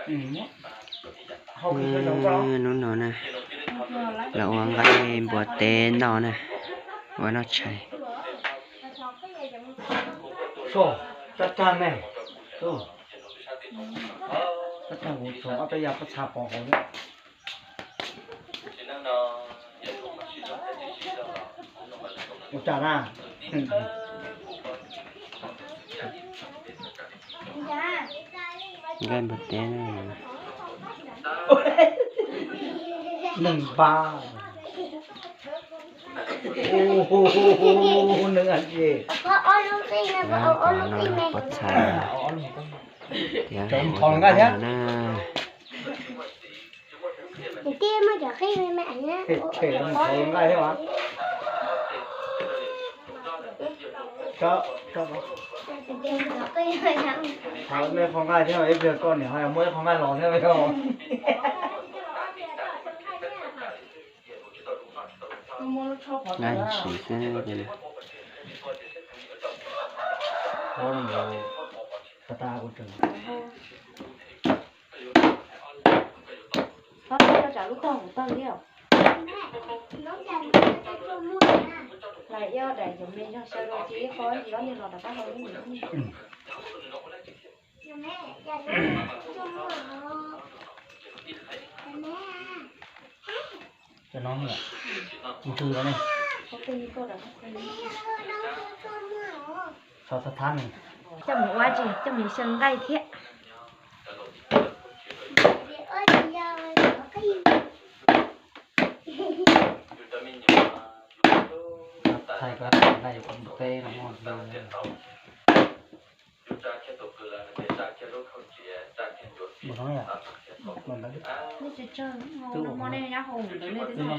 Hnub no na, los ua nqaij npua teb noj na, ua noj tshais. Ua cas na? Nqaij npua teb na. Neeg npab. Neeg a, pob txha tias ua nqaij na. Thov nej qhov nqaij thiab, ib pliag koj niam ho muab ib qho nqaij los thiab yog. Nqaij ntsis xwb. Cov no ntws los ne. Xov thab thab ne. Coj mus ua tsi, coj mus xyaw nqaij thiab. Thaij koj nqaij yuav kom teb no. Mus no yom. Mus ntawd. Twb ua no.